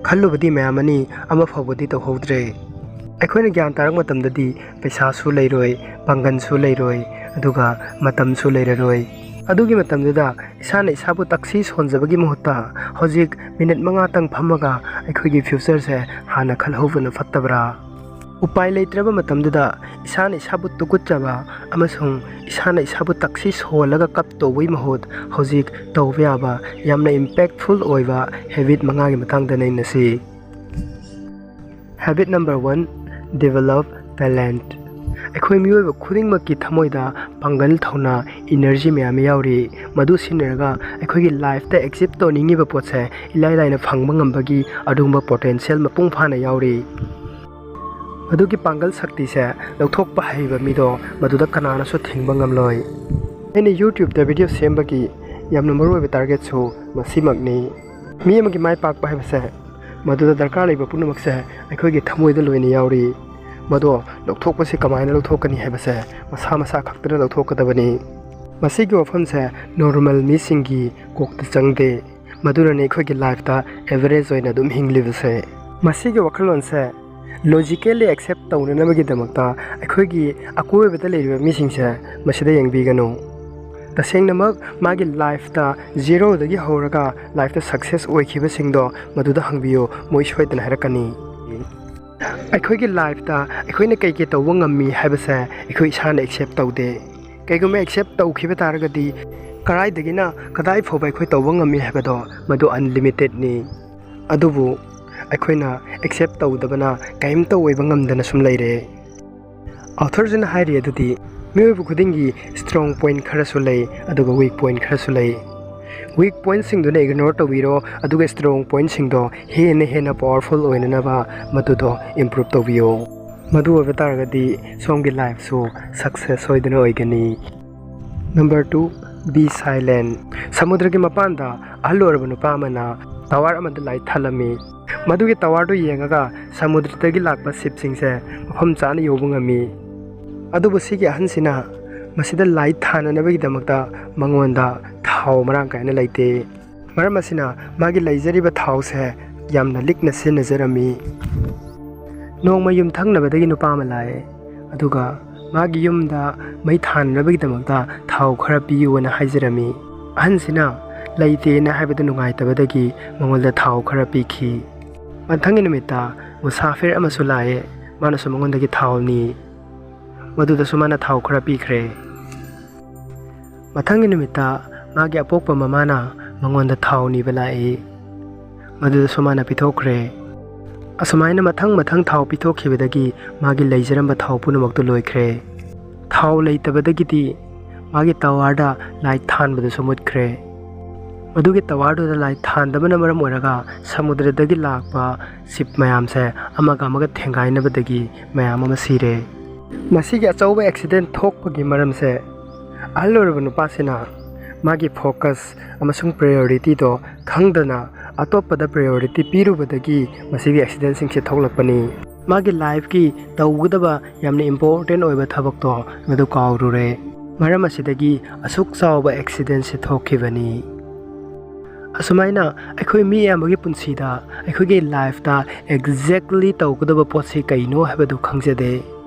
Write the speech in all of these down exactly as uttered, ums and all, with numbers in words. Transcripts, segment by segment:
ꯈꯜꯂꯨꯕꯗꯤ ꯃꯌꯥꯝ ꯑꯅꯤ, ꯑꯃ ꯐꯥꯎꯕꯗꯤ ꯇꯧꯍꯧꯗ꯭ꯔꯦ꯫ ꯑꯩꯈꯣꯏꯅ ꯒ꯭ꯌꯥꯟ ꯇꯥꯔꯛꯄ ꯃꯇꯝꯗꯗꯤ ꯄꯩꯁꯥꯁꯨ ꯂꯩꯔꯣꯏ, ꯄꯥꯡꯒꯜꯁꯨ ꯂꯩꯔꯣꯏ, ꯑꯗꯨꯒ ꯃꯇꯝꯁꯨ ꯂꯩꯔꯔꯣꯏ꯫ ꯑꯗꯨꯒꯤ ꯃꯇꯝꯗꯨꯗ ꯏꯁꯥꯅ ꯏꯁꯥꯕꯨ ꯇꯛꯁꯤ ꯁꯣꯟꯖꯕꯒꯤ ꯃꯍꯨꯠꯇ ꯍꯧꯖꯤꯛ ꯃꯤꯅꯤꯠ ꯃꯉꯥꯇꯪ ꯐꯝꯃꯒ ꯑꯩꯈꯣꯏꯒꯤ ꯐ꯭ꯌꯨꯆꯔꯁꯦ ꯍꯥꯟꯅ ꯈꯜꯍꯧꯕꯅ ꯐꯠꯇꯕ꯭ꯔꯥ? ꯎꯄꯥꯏ ꯂꯩꯇ꯭ꯔꯕ ꯃꯇꯝꯗꯨꯗ ꯏꯁꯥꯅ ꯏꯁꯥꯕꯨ ꯇꯨꯀꯠꯆꯕ ꯑꯃꯁꯨꯡ ꯏꯁꯥꯅ ꯏꯁꯥꯕꯨ ꯇꯛꯁꯤ ꯁꯣꯜꯂꯒ ꯀꯞ ꯇꯧꯕꯒꯤ ꯃꯍꯨꯠ ꯍꯧꯖꯤꯛ ꯇꯧꯕ ꯌꯥꯕ ꯌꯥꯝꯅ impactful ꯑꯣꯏꯕ habit ꯃꯉꯥꯒꯤ ꯃꯇꯥꯡꯗ ꯅꯩꯅꯁꯤ꯫ Habit number one, develop talent꯫ ꯑꯩꯈꯣꯏ ꯃꯤꯑꯣꯏꯕ ꯈꯨꯗꯤꯡꯃꯛꯀꯤ ꯊꯃꯣꯏꯗ ꯄꯥꯡꯒꯜ, ꯊꯧꯅꯥ, energy ꯃꯌꯥꯝ ꯑꯃ ꯌꯥꯎꯔꯤ꯫ ꯃꯗꯨ ꯁꯤꯖꯤꯟꯅꯔꯒ ꯑꯩꯈꯣꯏꯒꯤ ꯂꯥꯏꯐꯇ achieve ꯇꯧꯅꯤꯡꯉꯤꯕ ꯄꯣꯠꯁꯦ ꯏꯂꯥꯏ ꯂꯥꯏꯅ ꯐꯪꯕ ꯉꯝꯕꯒꯤ ꯑꯗꯨꯒꯨꯝꯕ potential ꯃꯄꯨꯡ ꯐꯥꯅ ꯌꯥꯎꯔꯤ꯫ ꯃꯗꯨꯒꯤ ꯄꯥꯡꯒꯜ ꯁꯛꯇꯤꯁꯦ ꯂꯧꯊꯣꯛꯄ ꯍꯩꯕ ꯃꯤꯗꯣ ꯃꯗꯨꯗ ꯀꯅꯥꯅꯁꯨ ꯊꯤꯡꯕ ꯉꯝꯂꯣꯏ꯫ ꯑꯩꯅ YouTubeꯇ video ꯁꯦꯝꯕꯒꯤ ꯌꯥꯝꯅ ꯃꯔꯨꯑꯣꯏꯕ targetꯁꯨ ꯃꯁꯤꯃꯛꯅꯤ꯫ ꯃꯤ ꯑꯃꯒꯤ ꯃꯥꯏ ꯄꯥꯛꯄ ꯍꯥꯏꯕꯁꯦ ꯃꯗꯨꯗ ꯗꯔꯀꯥꯔ ꯂꯩꯕ ꯄꯨꯝꯅꯃꯛꯁꯦ ꯑꯩꯈꯣꯏꯒꯤ ꯊꯃꯣꯏꯗ ꯂꯣꯏꯅ ꯌꯥꯎꯔꯤ꯫ ꯃꯗꯣ ꯂꯧꯊꯣꯛꯄꯁꯤ ꯀꯃꯥꯏꯅ ꯂꯧꯊꯣꯛꯀꯅꯤ ꯍꯥꯏꯕꯁꯦ ꯃꯁꯥ ꯃꯁꯥ ꯈꯛꯇꯅ ꯂꯧꯊꯣꯛꯀꯗꯕꯅꯤ꯫ ꯃꯁꯤꯒꯤ ꯋꯥꯐꯝꯁꯦ normal ꯃꯤꯁꯤꯡꯒꯤ ꯀꯣꯛꯇ ꯆꯪꯗꯦ꯫ ꯃꯗꯨꯅꯅꯤ ꯑꯩꯈꯣꯏꯒꯤ lifeꯇ average ꯑꯣꯏꯅ ꯑꯗꯨꯝ ꯍꯤꯡꯂꯤꯕꯁꯦ꯫ ꯃꯁꯤꯒꯤ ꯋꯥꯈꯜꯂꯣꯟꯁꯦ logically accept ꯇꯧꯅꯅꯕꯒꯤꯗꯃꯛꯇ ꯑꯩꯈꯣꯏꯒꯤ ꯑꯀꯣꯏꯕꯗ ꯂꯩꯔꯤꯕ ꯃꯤꯁꯤꯡꯁꯦ ꯃꯁꯤꯗ ꯌꯦꯡꯕꯤꯒꯅꯨ꯫ ꯇꯁꯦꯡꯅꯃꯛ ꯃꯥꯒꯤ lifeꯇ zeroꯗꯒꯤ ꯍꯧꯔꯒ lifeꯇ success ꯑꯣꯏꯈꯤꯕꯁꯤꯡꯗꯣ ꯃꯗꯨꯗ ꯍꯪꯕꯤꯌꯨ, ꯃꯣꯏ ꯁꯣꯏꯗꯅ ꯍꯥꯏꯔꯛꯀꯅꯤ꯫ ꯑꯩꯈꯣꯏꯒꯤ lifeꯇ ꯑꯩꯈꯣꯏꯅ ꯀꯩ ꯀꯩ ꯇꯧꯕ ꯉꯝꯃꯤ ꯍꯥꯏꯕꯁꯦ ꯑꯩꯈꯣꯏ ꯏꯁꯥꯅ accept ꯇꯧꯗꯦ꯫ ꯀꯩꯒꯨꯝꯕ accept ꯇꯧꯈꯤꯕ ꯇꯥꯔꯒꯗꯤ ꯀꯗꯥꯏꯗꯒꯤꯅ ꯀꯗꯥꯏ ꯐꯥꯎꯕ ꯑꯩꯈꯣꯏ ꯇꯧꯕ ꯉꯝꯃꯤ ꯍꯥꯏꯕꯗꯣ ꯃꯗꯨ unlimitedꯅꯤ꯫ ꯑꯗꯨꯕꯨ ꯑꯩꯈꯣꯏꯅ accept ꯇꯧꯗꯕꯅ ꯀꯔꯤꯝꯇ ꯑꯣꯏꯕ ꯉꯝꯗꯅ ꯁꯨꯝ ꯂꯩꯔꯦ꯫ Authorꯁꯤꯅ ꯍꯥꯏꯔꯤ ꯑꯗꯨꯗꯤ ꯃꯤꯑꯣꯏꯕ ꯈꯨꯗꯤꯡꯒꯤ strong point ꯈꯔꯁꯨ ꯂꯩ, ꯑꯗꯨꯒ weak point ꯈꯔꯁꯨ ꯂꯩ꯫ Weak pointꯁꯤꯡꯗꯨꯅ ignore ꯇꯧꯕꯤꯔꯣ, ꯑꯗꯨꯒ strong pointꯁꯤꯡꯗꯣ ꯍꯦꯟꯅ ꯍꯦꯟꯅ powerful ꯑꯣꯏꯅꯅꯕ ꯃꯗꯨꯗꯣ improve ꯇꯧꯕꯤꯌꯣ꯫ ꯃꯗꯨ ꯑꯣꯏꯕ ꯇꯥꯔꯒꯗꯤ ꯁꯣꯝꯒꯤ lifeꯁꯨ success ꯁꯣꯏꯗꯅ ꯑꯣꯏꯒꯅꯤ꯫ Number two, be silent꯫ ꯁꯃꯨꯗ꯭ꯔꯒꯤ ꯃꯄꯥꯟꯗ ꯑꯍꯜ ꯑꯣꯏꯔꯕ ꯅꯨꯄꯥ ꯑꯃꯅ tower ꯑꯃꯗ light ꯊꯥꯜꯂꯝꯃꯤ꯫ ꯃꯗꯨꯒꯤ towerꯗꯨ ꯌꯦꯡꯉꯒ ꯁꯃꯨꯗ꯭ꯔꯗꯒꯤ ꯂꯥꯛꯄ shipꯁꯤꯡꯁꯦ ꯃꯐꯝ ꯆꯥꯅ ꯌꯧꯕ ꯉꯝꯃꯤ꯫ ꯑꯗꯨꯕꯨ ꯁꯤꯒꯤ ꯑꯍꯟꯁꯤꯅ ꯃꯁꯤꯗ light ꯊꯥꯅꯅꯕꯒꯤꯗꯃꯛꯇ ꯃꯉꯣꯟꯗ ꯊꯥꯎ ꯃꯔꯥꯡ ꯀꯥꯏꯅ ꯂꯩꯇꯦ꯫ ꯃꯔꯝ ꯑꯁꯤꯅ ꯃꯥꯒꯤ ꯂꯩꯖꯔꯤꯕ ꯊꯥꯎꯁꯦ ꯌꯥꯝꯅ ꯂꯤꯛꯅ ꯁꯤꯖꯤꯟꯅꯖꯔꯝꯃꯤ꯫ ꯅꯣꯡꯃ ꯌꯨꯝꯊꯪꯅꯕꯗꯒꯤ ꯅꯨꯄꯥ ꯑꯃ ꯂꯥꯛꯑꯦ, ꯑꯗꯨꯒ ꯃꯥꯒꯤ ꯌꯨꯝꯗ ꯃꯩ ꯊꯥꯅꯅꯕꯒꯤꯗꯃꯛꯇ ꯊꯥꯎ ꯈꯔ ꯄꯤꯌꯨꯅ ꯍꯥꯏꯖꯔꯝꯃꯤ꯫ ꯑꯍꯟꯁꯤꯅ ꯂꯩꯇꯦꯅ ꯍꯥꯏꯕꯗ ꯅꯨꯡꯉꯥꯏꯇꯕꯗꯒꯤ ꯃꯉꯣꯟꯗ ꯊꯥꯎ ꯈꯔ ꯄꯤꯈꯤ꯫ ꯃꯊꯪꯒꯤ ꯅꯨꯃꯤꯠꯇ ꯃꯨꯁꯥꯐꯤꯔ ꯑꯃꯁꯨ ꯂꯥꯛꯑꯦ, ꯃꯥꯅꯁꯨ ꯃꯉꯣꯟꯗꯒꯤ ꯊꯥꯎ ꯅꯤ꯫ ꯃꯗꯨꯗꯁꯨ ꯃꯥꯅ ꯊꯥꯎ ꯈꯔ ꯄꯤꯈ꯭ꯔꯦ꯫ ꯃꯊꯪꯒꯤ ꯅꯨꯃꯤꯠꯇ ꯃꯥꯒꯤ ꯑꯄꯣꯛꯄ ꯃꯃꯥꯅ ꯃꯉꯣꯟꯗ ꯊꯥꯎ ꯅꯤꯕ ꯂꯥꯛꯏ꯫ ꯃꯗꯨꯗꯁꯨ ꯃꯥꯅ ꯄꯤꯊꯣꯛꯈ꯭ꯔꯦ꯫ ꯑꯁꯨꯃꯥꯏꯅ ꯃꯊꯪ ꯃꯊꯪ ꯊꯥꯎ ꯄꯤꯊꯣꯛꯈꯤꯕꯗꯒꯤ ꯃꯥꯒꯤ ꯂꯩꯖꯔꯝꯕ ꯊꯥꯎ ꯄꯨꯝꯅꯃꯛꯇꯨ ꯂꯣꯏꯈ꯭ꯔꯦ꯫ ꯊꯥꯎ ꯂꯩꯇꯕꯗꯒꯤꯗꯤ ꯃꯥꯒꯤ ꯇꯋꯥꯔꯗ ꯂꯥꯏꯠ ꯊꯥꯟꯕꯗꯨꯁꯨ ꯃꯨꯠꯈ꯭ꯔꯦ꯫ ꯃꯗꯨꯒꯤ ꯇꯋꯥꯔꯗꯨꯗ ꯂꯥꯏꯠ ꯊꯥꯟꯗꯕꯅ ꯃꯔꯝ ꯑꯣꯏꯔꯒ ꯁꯃꯨꯗ꯭ꯔꯗꯒꯤ ꯂꯥꯛꯄ ꯁꯤꯞ ꯃꯌꯥꯝꯁꯦ ꯑꯃꯒ ꯑꯃꯒ ꯊꯦꯡꯒꯥꯏꯅꯕꯗꯒꯤ ꯃꯌꯥꯝ ꯑꯃ ꯁꯤꯔꯦ꯫ ꯃꯁꯤꯒꯤ ꯑꯆꯧꯕ ꯑꯦꯛꯁꯤꯗꯦꯟ ꯊꯣꯛꯄꯒꯤ ꯃꯔꯝꯁꯦ ꯑꯍꯜ ꯑꯣꯏꯔꯕ ꯅꯨꯄꯥꯁꯤꯅ ꯃꯥꯒꯤ ꯐꯣꯀꯁ ꯑꯃꯁꯨꯡ ꯄ꯭ꯔꯥꯏꯌꯣꯔꯤꯇꯤꯗꯣ ꯈꯪꯗꯅ ꯑꯇꯣꯞꯄꯗ ꯄ꯭ꯔꯥꯏꯌꯣꯔꯤꯇꯤ ꯄꯤꯔꯨꯕꯗꯒꯤ ꯃꯁꯤꯒꯤ ꯑꯦꯛꯁꯤꯗꯦꯟꯁꯤꯡꯁꯦ ꯊꯣꯛꯂꯛꯄꯅꯤ꯫ ꯃꯥꯒꯤ ꯂꯥꯏꯐꯀꯤ ꯇꯧꯒꯗꯕ ꯌꯥꯝꯅ ꯏꯝꯄꯣꯔꯇꯦꯟ ꯑꯣꯏꯕ ꯊꯕꯛꯇꯣ ꯃꯗꯨ ꯀꯥꯎꯔꯨꯔꯦ꯫ ꯃꯔꯝ ꯑꯁꯤꯗꯒꯤ ꯑꯁꯨꯛ ꯆꯥꯎꯕ ꯑꯦꯛꯁꯤꯗꯦꯟꯁꯦ ꯊꯣꯛꯈꯤꯕꯅꯤ꯫ ꯑꯁꯨꯃꯥꯏꯅ ꯑꯩꯈꯣꯏ ꯃꯤ ꯑꯌꯥꯝꯕꯒꯤ ꯄꯨꯟꯁꯤꯗ ꯑꯩꯈꯣꯏꯒꯤ ꯂꯥꯏꯐꯇ ꯑꯦꯛꯖꯦꯛꯂꯤ ꯇꯧꯒꯗꯕ ꯄꯣꯠꯁꯤ ꯀꯩꯅꯣ ꯍꯥꯏꯕꯗꯨ ꯈꯪꯖꯗꯦ꯫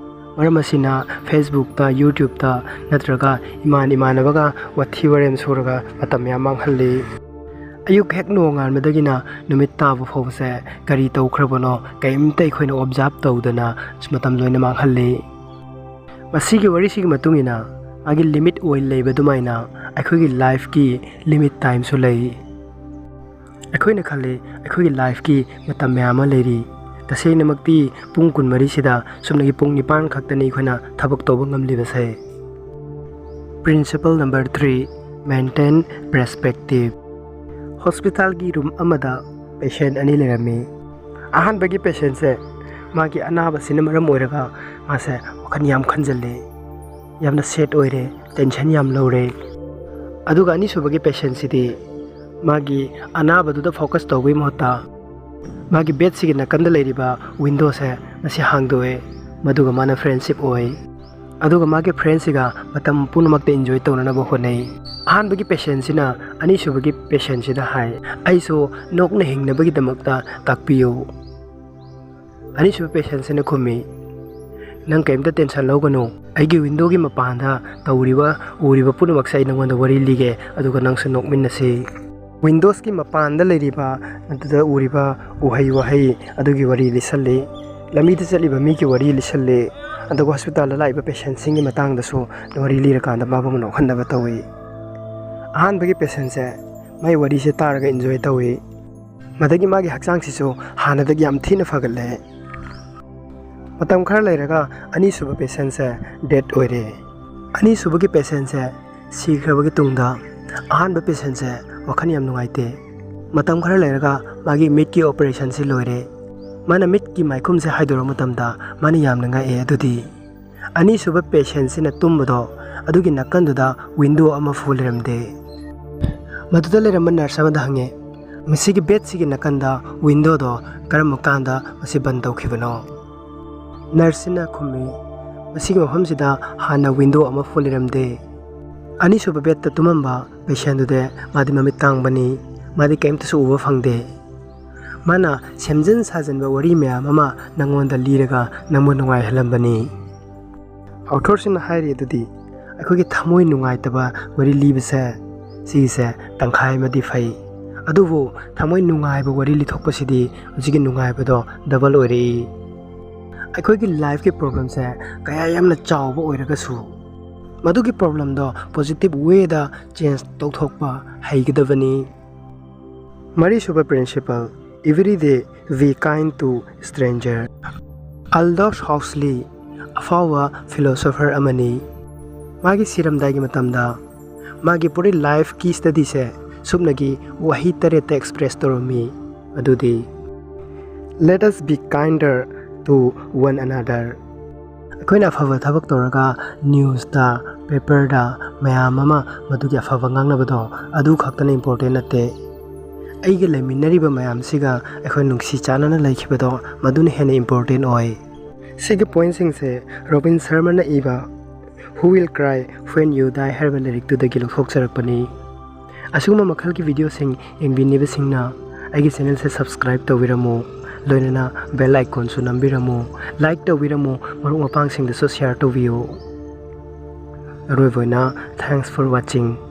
ꯃꯔꯝ ꯑꯁꯤꯅ ꯐꯦꯁꯕꯨꯛꯇ, ꯌꯨꯇ꯭ꯌꯨꯕꯇ ꯅꯠꯇ꯭ꯔꯒ ꯏꯃꯥꯟ ꯏꯃꯥꯟꯅꯕꯒ ꯋꯥꯊꯤ ꯋꯥꯔꯦꯝ ꯁꯨꯔꯒ ꯃꯇꯝ ꯌꯥꯝ ꯃꯥꯡꯍꯜꯂꯤ꯫ ꯑꯌꯨꯛ ꯍꯦꯛ ꯅꯣꯡꯉꯥꯟꯕꯗꯒꯤꯅ ꯅꯨꯃꯤꯠ ꯇꯥꯕ ꯐꯥꯎꯕꯁꯦ ꯀꯔꯤ ꯇꯧꯈ꯭ꯔꯕꯅꯣ ꯀꯔꯤꯝꯇ ꯑꯩꯈꯣꯏꯅ ꯑꯣꯕꯖꯥꯔꯕ ꯇꯧꯗꯅ ꯃꯇꯝ ꯂꯣꯏꯅ ꯃꯥꯡꯍꯜꯂꯤ꯫ ꯃꯁꯤꯒꯤ ꯋꯥꯔꯤꯁꯤꯒꯤ ꯃꯇꯨꯡ ꯏꯟꯅ ꯃꯥꯒꯤ ꯂꯤꯃꯤꯠ ꯑꯣꯏ ꯂꯩꯕ ꯑꯗꯨꯃꯥꯏꯅ ꯑꯩꯈꯣꯏꯒꯤ ꯂꯥꯏꯐꯀꯤ ꯂꯤꯃꯤꯠ ꯇꯥꯏꯝꯁꯨ ꯂꯩ꯫ ꯑꯩꯈꯣꯏꯅ ꯈꯜꯂꯤ ꯑꯩꯈꯣꯏꯒꯤ ꯂꯥꯏꯐꯀꯤ ꯃꯇꯝ ꯃꯌꯥꯝ ꯑꯃ ꯂꯩꯔꯤ꯫ ꯇꯁꯦꯡꯅꯃꯛꯇꯤ ꯄꯨꯡ ꯀꯨꯟꯃꯔꯤꯁꯤꯗ ꯆꯨꯝꯅꯒꯤ ꯄꯨꯡ ꯅꯤꯄꯥꯟ ꯈꯛꯇꯅꯤ ꯑꯩꯈꯣꯏꯅ ꯊꯕꯛ ꯇꯧꯕ ꯉꯝꯂꯤꯕꯁꯦ꯫ Principle number three, maintain perspective. ꯍꯣꯁꯄꯤꯇꯥꯜꯒꯤ ꯔꯨꯝ ꯑꯃꯗ ꯄꯦꯁꯦꯟ ꯑꯅꯤ ꯂꯩꯔꯝꯃꯤ꯫ ꯑꯍꯥꯟꯕꯒꯤ ꯄꯦꯁꯦꯟꯁꯦ ꯃꯥꯒꯤ ꯑꯅꯥꯕꯁꯤꯅ ꯃꯔꯝ ꯑꯣꯏꯔꯒ ꯃꯥꯁꯦ ꯋꯥꯈꯜ ꯌꯥꯝ ꯈꯟꯖꯜꯂꯦ, ꯌꯥꯝꯅ ꯁꯦꯠ ꯑꯣꯏꯔꯦ, ꯇꯦꯟꯁꯟ ꯌꯥꯝ ꯂꯧꯔꯦ꯫ ꯑꯗꯨꯒ ꯑꯅꯤꯁꯨꯕꯒꯤ ꯄꯦꯁꯦꯟꯁꯤꯗꯤ ꯃꯥꯒꯤ ꯑꯅꯥꯕꯗꯨꯗ ꯐꯣꯀꯁ ꯇꯧꯕꯒꯤ ꯃꯍꯨꯠꯇ ꯃꯥꯒꯤ ꯕꯦꯗꯁꯤꯒꯤ ꯅꯥꯀꯟꯗ ꯂꯩꯔꯤꯕ ꯋꯤꯟꯗꯣꯁꯦ ꯃꯁꯤ ꯍꯥꯡꯗꯣꯛꯑꯦ, ꯃꯗꯨꯒ ꯃꯥꯅ ꯐ꯭ꯔꯦꯟꯁꯤꯞ ꯑꯣꯏ꯫ ꯑꯗꯨꯒ ꯃꯥꯒꯤ ꯐ꯭ꯔꯦꯟꯁꯤꯒ ꯃꯇꯝ ꯄꯨꯝꯅꯃꯛꯇ ꯏꯟꯖꯣꯏ ꯇꯧꯅꯅꯕ ꯍꯣꯠꯅꯩ꯫ ꯑꯍꯥꯟꯕꯒꯤ ꯄꯦꯁꯦꯟꯁꯤꯅ ꯑꯅꯤꯁꯨꯕꯒꯤ ꯄꯦꯁꯦꯟꯁꯤꯗ ꯍꯥꯏ, "ꯑꯩꯁꯨ ꯅꯣꯛꯅ ꯍꯤꯡꯅꯕꯒꯤꯗꯃꯛꯇ ꯇꯥꯛꯄꯤꯌꯨ"꯫ ꯑꯅꯤꯁꯨꯕ ꯄꯦꯁꯦꯟꯁꯤꯅ ꯈꯨꯝꯃꯤ, "ꯅꯪ ꯀꯔꯤꯝꯇ ꯇꯦꯟꯁꯟ ꯂꯧꯒꯅꯨ, ꯑꯩꯒꯤ ꯋꯤꯟꯗꯣꯒꯤ ꯃꯄꯥꯟꯗ ꯇꯧꯔꯤꯕ ꯎꯔꯤꯕ ꯄꯨꯝꯅꯃꯛꯁꯦ ꯑꯩ ꯅꯪꯉꯣꯟꯗ ꯋꯥꯔꯤ ꯂꯤꯒꯦ, ꯑꯗꯨꯒ ꯅꯪꯁꯨ ꯅꯣꯛꯃꯤꯟꯅꯁꯤ"꯫ ꯋꯤꯟꯗꯣꯁꯀꯤ ꯃꯄꯥꯟꯗ ꯂꯩꯔꯤꯕ ꯑꯗꯨꯗ ꯎꯔꯤꯕ ꯎꯍꯩ ꯋꯥꯍꯩ ꯑꯗꯨꯒꯤ ꯋꯥꯔꯤ ꯂꯤꯁꯜꯂꯤ, ꯂꯝꯕꯤꯗ ꯆꯠꯂꯤꯕ ꯃꯤꯒꯤ ꯋꯥꯔꯤ ꯂꯤꯁꯜꯂꯤ, ꯑꯗꯨꯒ ꯍꯣꯁꯄꯤꯇꯥꯜꯗ ꯂꯥꯛꯏꯕ ꯄꯦꯁꯦꯟꯁꯤꯡꯒꯤ ꯃꯇꯥꯡꯗꯁꯨ ꯋꯥꯔꯤ ꯂꯤꯔꯀꯥꯟꯗ ꯃꯥꯕꯨ ꯅꯣꯛꯍꯟꯅꯕ ꯇꯧꯏ꯫ ꯑꯍꯥꯟꯕꯒꯤ ꯄꯦꯁꯦꯟꯁꯦ ꯃꯥꯏ ꯋꯥꯔꯤꯁꯦ ꯇꯥꯔꯒ ꯏꯟꯖꯣꯏ ꯇꯧꯏ꯫ ꯃꯗꯒꯤ ꯃꯥꯒꯤ ꯍꯛꯆꯥꯡꯁꯤꯁꯨ ꯍꯥꯟꯅꯗꯒꯤ ꯌꯥꯝ ꯊꯤꯅ ꯐꯒꯠꯂꯦ꯫ ꯃꯇꯝ ꯈꯔ ꯂꯩꯔꯒ ꯑꯅꯤꯁꯨꯕ ꯄꯦꯁꯦꯟꯁꯦ ꯗꯦꯠ ꯑꯣꯏꯔꯦ꯫ ꯑꯅꯤꯁꯨꯕꯒꯤ ꯄꯦꯁꯦꯟꯁꯦ ꯁꯤꯈ꯭ꯔꯕꯒꯤ ꯇꯨꯡꯗ ꯑꯍꯥꯟꯕ ꯄꯦꯁꯦꯟꯁꯦ ꯋꯥꯈꯜ ꯌꯥꯝ ꯅꯨꯡꯉꯥꯏꯇꯦ꯫ ꯃꯇꯝ ꯈꯔ ꯂꯩꯔꯒ ꯃꯥꯒꯤ ꯃꯤꯠꯀꯤ ꯑꯣꯄꯔꯦꯁꯟꯁꯤ ꯂꯣꯏꯔꯦ꯫ ꯃꯥꯅ ꯃꯤꯠꯀꯤ ꯃꯥꯏꯈꯨꯝꯁꯦ ꯍꯥꯏꯗꯣꯔꯛꯄ ꯃꯇꯝꯗ ꯃꯥꯅ ꯌꯥꯝꯅ ꯉꯛꯑꯦ꯫ ꯑꯗꯨꯗꯤ ꯑꯅꯤꯁꯨꯕ ꯄꯦꯁꯦꯟꯁꯤꯅ ꯇꯨꯝꯕꯗꯣ ꯑꯗꯨꯒꯤ ꯅꯥꯀꯟꯗꯨꯗ ꯋꯤꯟꯗꯣ ꯑꯃ ꯐꯨ ꯂꯩꯔꯝꯗꯦ꯫ ꯃꯗꯨꯗ ꯂꯩꯔꯝꯕ ꯅꯔꯁ ꯑꯃꯗ ꯍꯪꯉꯦ, "ꯃꯁꯤꯒꯤ ꯕꯦꯗꯁꯤꯒꯤ ꯅꯥꯀꯟꯗ ꯋꯤꯟꯗꯣꯗꯣ ꯀꯔꯝꯕ ꯀꯥꯟꯗ ꯃꯁꯤ ꯕꯟ ꯇꯧꯈꯤꯕꯅꯣ?" ꯅꯔꯁꯁꯤꯅ ꯈꯨꯝꯃꯤ, "ꯃꯁꯤꯒꯤ ꯃꯐꯝꯁꯤꯗ ꯍꯥꯟꯅ ꯋꯤꯟꯗꯣ ꯑꯃ ꯐꯨ ꯂꯩꯔꯝꯗꯦ"꯫ ꯑꯅꯤꯁꯨꯕ ꯕꯦꯗꯇ ꯇꯨꯝꯃꯝꯕ ꯄꯦꯁꯦꯟꯗꯨꯗꯤ ꯃꯥꯗꯤ ꯃꯃꯤꯠ ꯇꯥꯡꯕꯅꯤ, ꯃꯥꯗꯤ ꯀꯔꯤꯝꯇꯁꯨ ꯎꯕ ꯐꯪꯗꯦ꯫ ꯃꯥꯅ ꯁꯦꯝꯖꯤꯟ ꯁꯥꯖꯤꯟꯕ ꯋꯥꯔꯤ ꯃꯌꯥꯝ ꯑꯃ ꯅꯪꯉꯣꯟꯗ ꯂꯤꯔꯒ ꯅꯪꯕꯨ ꯅꯨꯡꯉꯥꯏꯍꯜꯂꯝꯕꯅꯤ꯫ ꯑꯣꯊꯔꯁꯤꯅ ꯍꯥꯏꯔꯤ ꯑꯗꯨꯗꯤ, ꯑꯩꯈꯣꯏꯒꯤ ꯊꯃꯣꯏ ꯅꯨꯡꯉꯥꯏꯇꯕ ꯋꯥꯔꯤ ꯂꯤꯕꯁꯦ, ꯁꯤꯒꯤꯁꯦ ꯇꯪꯈꯥꯏ ꯑꯃꯗꯤ ꯐꯩ, ꯑꯗꯨꯕꯨ ꯊꯃꯣꯏ ꯅꯨꯡꯉꯥꯏꯕ ꯋꯥꯔꯤ ꯂꯤꯊꯣꯛꯄꯁꯤꯗꯤ ꯍꯧꯖꯤꯛꯀꯤ ꯅꯨꯡꯉꯥꯏꯕꯗꯣ ꯗꯕꯜ ꯑꯣꯏꯔꯛꯏ꯫ ꯑꯩꯈꯣꯏꯒꯤ ꯂꯥꯏꯐꯀꯤ ꯄ꯭ꯔꯣꯕ꯭ꯂꯦꯝꯁꯦ ꯀꯌꯥ ꯌꯥꯝꯅ ꯆꯥꯎꯕ ꯑꯣꯏꯔꯒꯁꯨ, ꯃꯗꯨꯒꯤ ꯄ꯭ꯔꯣꯕ꯭ꯂꯦꯝꯗꯣ ꯄꯣꯖꯤꯇꯤꯚ ꯋꯦꯗ ꯆꯦꯟꯖ ꯇꯧꯊꯣꯛꯄ ꯍꯩꯒꯗꯕꯅꯤ꯫ ꯃꯔꯤꯁꯨꯕ principle, "Every day be kind to stranger." Aldous Huxley ꯑꯐꯥꯎꯕ ꯐꯤꯂꯣꯁꯣꯐꯔ ꯑꯃꯅꯤ꯫ ꯃꯥꯒꯤ ꯁꯤꯔꯝꯗꯥꯏꯒꯤ ꯃꯇꯝꯗ ꯃꯥꯒꯤ ꯄꯨꯔꯤ ꯂꯥꯏꯐꯀꯤ ꯁ꯭ꯇꯗꯤꯁꯦ ꯁꯨꯞꯅꯒꯤ ꯋꯥꯍꯩ ꯇꯔꯦꯠꯇ ꯑꯦꯛꯁꯄ꯭ꯔꯦꯁ ꯇꯧꯔꯝꯃꯤ, ꯑꯗꯨꯗꯤ, "Let us be kinder to one another." ꯑꯩꯈꯣꯏꯅ ꯑꯐꯕ ꯊꯕꯛ ꯇꯧꯔꯒ ꯅ꯭ꯌꯨꯁꯇ, ꯄꯦꯄꯔꯗ ꯃꯌꯥꯝ ꯑꯃ ꯃꯗꯨꯒꯤ ꯑꯐꯕ ꯉꯥꯡꯅꯕꯗꯣ ꯑꯗꯨ ꯈꯛꯇꯅ ꯏꯝꯄꯣꯔꯇꯦꯟ ꯅꯠꯇꯦ꯫ ꯑꯩꯒ ꯂꯩꯃꯤꯟꯅꯔꯤꯕ ꯃꯌꯥꯝꯁꯤꯒ ꯑꯩꯈꯣꯏ ꯅꯨꯡꯁꯤ ꯆꯥꯟꯅꯅ ꯂꯩꯈꯤꯕꯗꯣ ꯃꯗꯨꯅ ꯍꯦꯟꯅ ꯏꯝꯄꯣꯔꯇꯦꯟ ꯑꯣꯏ꯫ ꯁꯤꯒꯤ ꯄꯣꯏꯟꯁꯤꯡꯁꯦ ꯔꯣꯕꯤꯟ ꯁꯔꯃꯅ ꯏꯕ Who Will Cry When You Die ꯍꯥꯏꯔꯤꯕ ꯂꯥꯏꯔꯤꯛꯇꯨꯗꯒꯤ ꯂꯧꯊꯣꯛꯆꯔꯛꯄꯅꯤ꯫ ꯑꯁꯤꯒꯨꯝꯕ ꯃꯈꯜꯒꯤ ꯚꯤꯗꯤꯑꯣꯁꯤꯡ ꯌꯦꯡꯕꯤꯅꯤꯡꯕꯁꯤꯡꯅ ꯑꯩꯒꯤ ꯆꯦꯅꯦꯜꯁꯦ ꯁꯕꯁꯀ꯭ꯔꯥꯏꯕ ꯇꯧꯕꯤꯔꯝꯃꯨ, ꯂꯣꯏꯅꯅ ꯕꯦꯜ ꯑꯥꯏꯀꯣꯟꯁꯨ ꯅꯝꯕꯤꯔꯝꯃꯨ, ꯂꯥꯏꯛ ꯇꯧꯕꯤꯔꯝꯃꯨ, ꯃꯔꯨꯞ ꯃꯄꯥꯡꯁꯤꯡꯗꯁꯨ ꯁꯤꯌꯥꯔ ꯇꯧꯕꯤꯌꯨ꯫ ꯑꯔꯣꯏꯕ ꯑꯣꯏꯅ, thanks for watching꯫